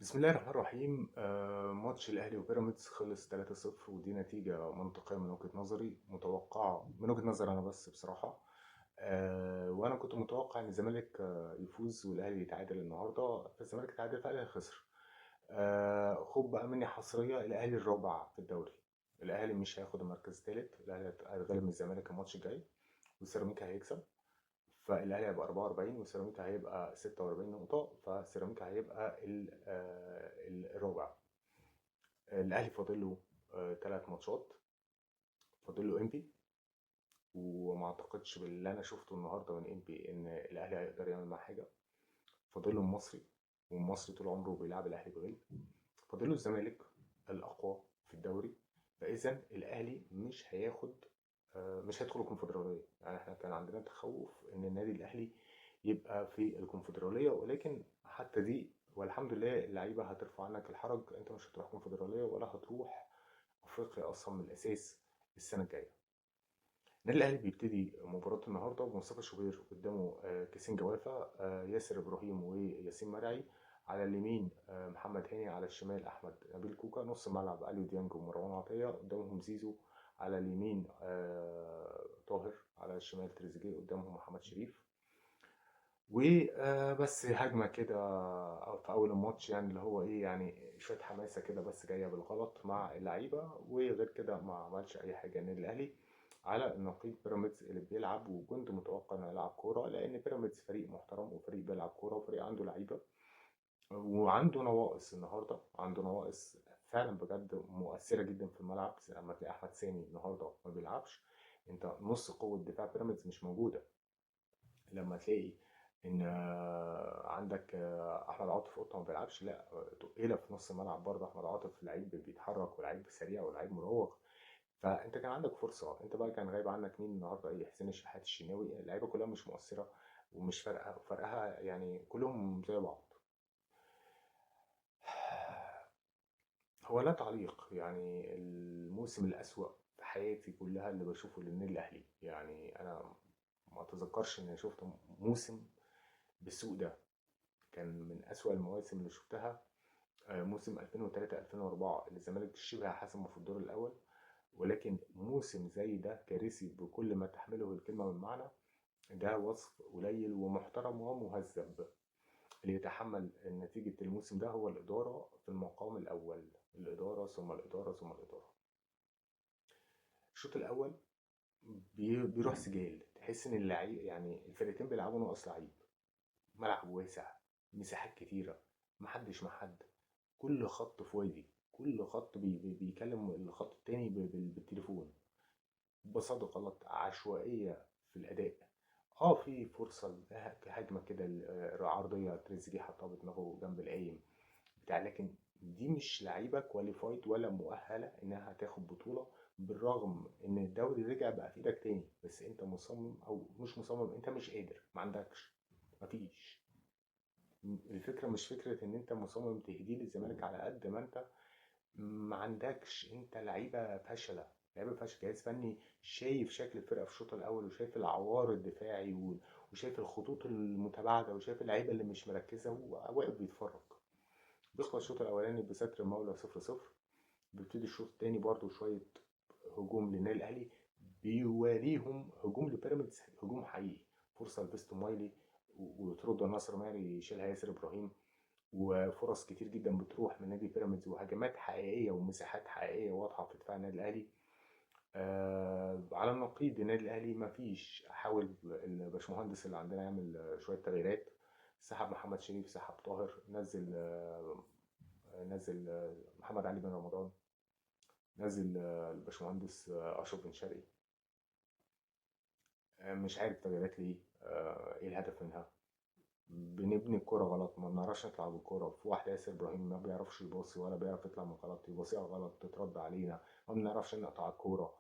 بسم الله الرحمن الرحيم. ماتش الاهلي وبيراميدز خلص 3-0، ودي نتيجة منطقية من وجهة نظري، متوقعة من وجهة نظري انا بس بصراحة. وانا كنت متوقع ان الزمالك يفوز والاهلي يتعادل النهارده، فالزمالك تعادل فالاهلي خسر. خد بقى مني حصرية، الاهلي الرابع في الدوري. الاهلي مش هياخد المركز الثالث، الاهلي هيتغلب من الزمالك الماتش الجاي وسيراميكا هيكسب، فالاهلي هيبقى 44 وسيراميكا هيبقى 46 نقطة، فسيراميكا هيبقى الرابع. الاهلي فاضل له 3 ماتشات، فاضل له انبي، وما اعتقدش باللي انا شفته النهارده من انبي ان الاهلي هيقدر يعمل معاه حاجة. فاضل له المصري، والمصري طول عمره بيلعب الاهلي بغل. فاضل له الزمالك الاقوى في الدوري، فاذا الاهلي مش هياخد، مش هيدخل الكونفدراليه. احنا كان عندنا تخوف ان النادي الاهلي يبقى في الكونفدراليه، ولكن حتى دي والحمد لله اللعيبة هترفع عنك الحرج، انت مش هتروح كونفدراليه ولا هتروح افريقيا اصلا من الاساس السنة الجاية. النادي الاهلي بيبتدي مباراة النهارده بمصطفى شوبير قدامه، كيسين جوافه، ياسر ابراهيم وياسين مرعي على اليمين، محمد هاني على الشمال، احمد نبيل كوكا. نص الملعب اليو ديانج ومروان عطية، قدامهم زيزو على اليمين، طاهر على الشمال تريزيجيه، قدامهم محمد شريف. وبس هجمة كده في اول الماتش، اللي هو ايه، شوية حماسه كده بس جاية بالغلط مع اللعيبة، وغير كده ما عملش اي حاجة النادي الاهلي. على النقيض بيراميدز اللي بيلعب، وكنت متوقع انه يلعب كورة، لان بيراميدز فريق محترم وفريق بيلعب كورة وفريق عنده لعيبة وعنده نواقص. النهارده عنده نواقص فعلا بجد مؤثرة جدا في الملعب. لما تلاقي احمد سامي النهارده ما بيلعبش، انت نص قوة دفاع بيراميدز مش موجودة. لما تلاقي ان عندك احمد عاطف قطة ما بيلعبش، لا تقيلة في نص الملعب برضه. احمد عاطف لعيب بيتحرك ولعيب سريع ولعيب مراوغ، فانت كان عندك فرصة. انت بقى كان غايب عنك مين النهارده؟ ايه، حسين الشحات، الشناوي، اللعيبة كلها مش مؤثرة ومش فارقه، فرقها كلهم زي بعض. هو لا تعليق، الموسم الأسوأ في حياتي كلها اللي بشوفه للنادي الأهلي. أنا ما أتذكرش إني شفت موسم بالسوء ده، كان من أسوأ المواسم اللي شفتها، موسم 2003-2004 اللي الزمالك شبه حسمه في الدور الأول، ولكن موسم زي ده كارثي بكل ما تحمله الكلمة من معنى. ده وصف قليل ومحترم ومهذب. اللي يتحمل نتيجة الموسم ده هو الإدارة في المقام الأول، الإدارة ثم الإدارة ثم الإدارة. الشوط الأول بيروح سجال، تحس إن اللعيب الفرقتين بيلعبوا ناقص لعيب، ملعب واسع، مساحات كتيرة، محدش مع حد، كل خط في وادي، كل خط بيكلم الخط التاني بالتليفون، بساطة غلط، عشوائية في الأداء. في فرصة هجمة كده عرضية تريزيجيه حطها بدماغه جنب القايم بتاع، لكن دي مش لعيبة كواليفايد ولا مؤهلة إنها تاخد بطولة، بالرغم إن الدوري رجع بقى في إيدك تاني، بس أنت مصمم أو مش مصمم، أنت مش قادر، ما عندكش، مفيش. الفكرة مش فكرة إن أنت مصمم تهديه للزمالك على قد ما أنت ما عندكش، أنت لعيبة فاشلة، لعيبة فاشلة. جهاز فني شايف شكل الفرقة في الشوط الأول، وشايف العوار الدفاعي، وشايف الخطوط المتباعدة، وشايف اللعيبة اللي مش مركزة، وواقف بيتفرج. بيخلص الشوط الأولاني بستر المولى 0-0. بيبتدي الشوط التاني برضو شوية هجوم للنادي الأهلي، بيواريهم هجوم لبيراميدز، هجوم حقيقي، فرصة لفيستون مايلي وترد ناصر ماهر يشيلها ياسر إبراهيم، وفرص كتير جدا بتروح من نادي بيراميدز، وهجمات حقيقية ومساحات حقيقية واضحة في دفاع النادي الأهلي. على النقيض النادي الأهلي ما فيش، حاول الباشمهندس اللي عندنا يعمل شوية تغييرات، سحب محمد شريف، سحب طاهر، نزل محمد علي بن رمضان، نزل الباشمهندس أشرف بن شرقي. مش عارف تغييرات ليه، ايه الهدف منها؟ بنبني الكرة غلط، ما بنعرفش نطلع بالكرة. في واحد ياسر إبراهيم ما بيعرفش يباصي ولا بيعرف يطلع من غلط، يباصيها غلط تترد علينا، ما بنعرفش نقطع الكورة.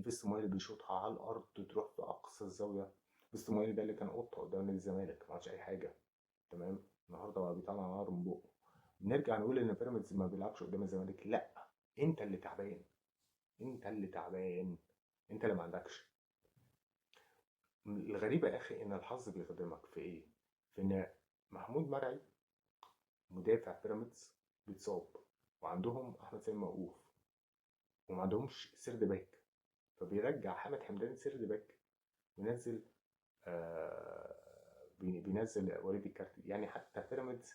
فيستون مايلي بيشوطها على الأرض تروح في أقصى الزاوية. فيستون مايلي ده اللي كان قطة قدام نادي الزمالك، ما عملش أي حاجة، تمام. النهارده بقى بيطلع نار من بقه. نرجع نقول إن بيراميدز ما بيلعبش قدام الزمالك، لا، أنت اللي تعبان، أنت اللي تعبان، أنت اللي ما عندكش. الغريبة يا أخي إن الحظ بيخدمك في إيه؟ في إن محمود مرعي مدافع بيراميدز بيتصاب، وعندهم احمد سامي موقوف، وما عندهمش third back، فبيرجع حامد حمدان third back وينزل بينزل وليد الكارتي. يعني حتى بيراميدز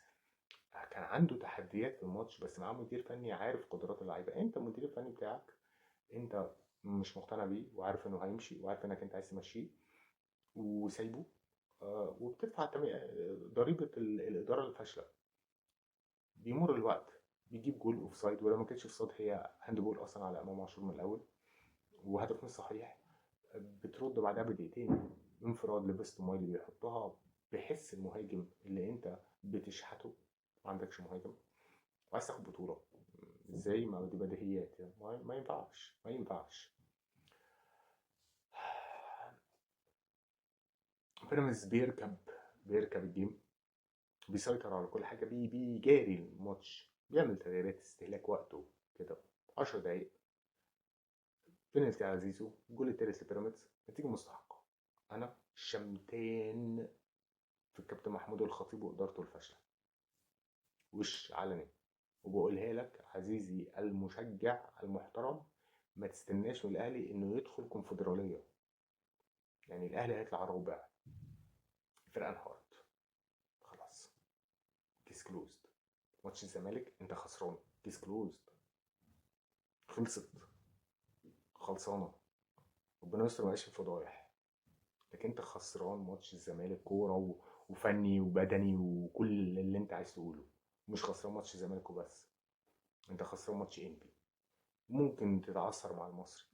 كان عنده تحديات في الماتش، بس معاه مدير فني عارف قدرات اللعيبة. انت المدير الفني بتاعك انت مش مقتنع بيه، وعارف انه هيمشي، وعارف انك انت عايز تمشيه وسايبه، وبتدفع ضريبة الادارة الفاشلة. بيمر الوقت بيجيب جول offside، ولو ما كانتش offside هي handball اصلا على امام عاشور من الاول، وهدف مش صحيح. بترد بعدها بدقيقتين انفراد لبست مايلي بيحطها بحس المهاجم اللي انت بتشحته، ما عندكش مهاجم وعايز تاخد بطوله ازاي؟ ما دي بديهيات يعني، ما ينفعش، ما ينفعش. بيراميدز بيركب ال game، بيسيطر على كل حاجة، بيجاري الماتش، بيعمل تغييرات، استهلاك وقته كده 10 دقايق، بنالتي على زيزو، الجول التالت لبيراميدز، نتيجة مستحقه. انا شمتان في الكابتن محمود الخطيب وادارته الفاشلة، وش علني، وبقولها لك عزيزي المشجع المحترم، ما تستناش من الاهلي انه يدخل كونفدراليه. يعني الاهلي هيطلع رابع، الفرقة انهارت خلاص، case closed. ماتش الزمالك انت خسران، case closed، خلصت، خلصانه، ربنا يستر ما يبقاش في فضايح. لكن انت خسران ماتش الزمالك كورة وفني وبدني وكل اللي انت عايز تقوله، مش خسران ماتش الزمالك وبس، انت خسران ماتش انبي، ممكن تتعثر مع المصري.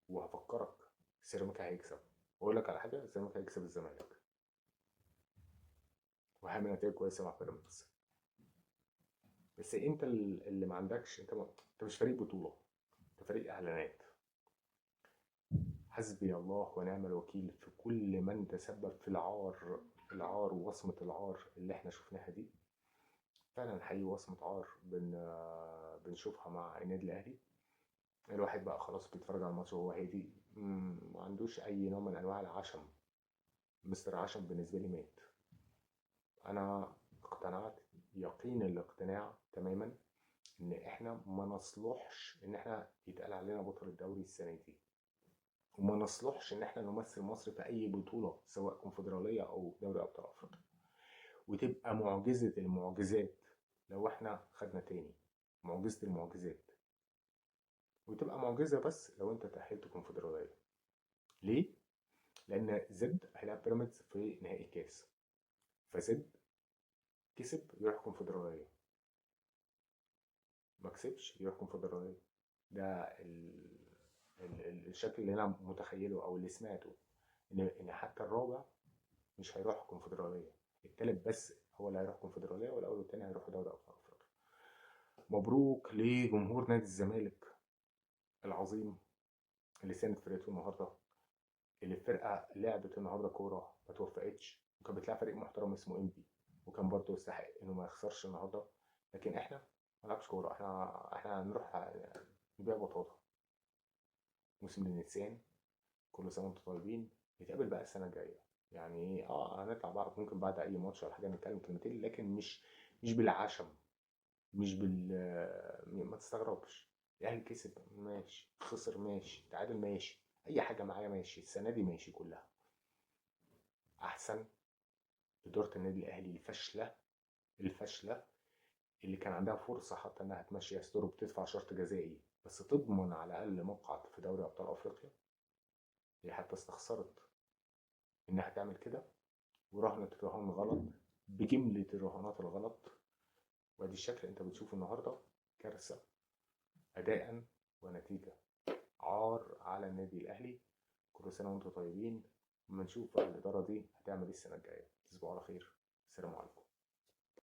وهفكرك سيراميكا هيكسب، واقول لك على حاجة، سيراميكا هيكسب الزمالك وهعمل نتائج كويسة مع بيراميدز. بس انت اللي ما عندكش، انت مش فريق بطوله، انت فريق اعلانات. حسبي الله ونعم الوكيل في كل من تسبب في العار، العار ووصمة العار اللي احنا شفناها دي. فعلا حقيقي وصمة عار بنشوفها مع النادي الاهلي. الواحد بقى خلاص بيتفرج على الماتش وهو هادي، ما عندوش اي نوع من انواع العشم. مستر عشم بالنسبة لي مات. انا اقتنعت يقين الاقتناع تماما ان احنا ما نصلحش ان احنا يتقال علينا بطل الدوري السنة دي، وما نصلحش ان احنا نمثل مصر في اي بطوله سواء كونفدراليه او دوري ابطال افريقيا. وتبقى معجزه المعجزات لو احنا خدنا تاني، معجزه المعجزات، وتبقى معجزه بس لو انت تاهلت كونفدراليه. ليه؟ لان زد هيلعب بيراميدز في نهائي الكاس، فزد كسب يروح كونفدراليه، ما كسبش يروح كونفدراليه. ده الشكل اللي انا متخيله او اللي سمعته، ان حتى الرابع مش هيروح كونفدراليه، التالت بس هو اللي هيروح كونفدراليه، والاول والتاني هيروحوا دوري ابطال افريقيا. مبروك لجمهور نادي الزمالك العظيم اللي ساند فرقته النهارده، اللي الفرقة لعبت النهارده كورة ما توفقتش، وكان بتلعب فريق محترم اسمه انبي، وكان برضه يستحق انه ما يخسرش النهارده. لكن احنا ما نلعبش كورة، احنا هنروح نبيع بطاطا. موسم للنسيان، كل سنة وانتم طيبين. نتقابل بقى السنة الجاية، يعني هنطلع بقى ممكن بعد اي ماتش ولا حاجة نتكلم كلمتين، لكن مش بالعشم، مش بال، ما تستغربش. الاهلي كسب ماشي، خسر ماشي، تعادل ماشي، اي حاجة معايا ماشي، السنة دي ماشي كلها. احسن ادارة النادي الاهلي الفاشلة اللي كان عندها فرصة حتى انها تمشي ياستور وبتدفع شرط جزائي بس تضمن على الاقل مقعد في دوري ابطال افريقيا، هي حتى استخسرت انها تعمل كده وراهنت الرهان غلط بجملة الرهانات الغلط. وادي الشكل انت بتشوفه النهارده، كارثة اداء ونتيجة، عار على النادي الاهلي. كل سنة وانتم طيبين، اما نشوف بقى الادارة دي هتعمل ايه السنة الجاية. تصبحوا على خير، السلام عليكم.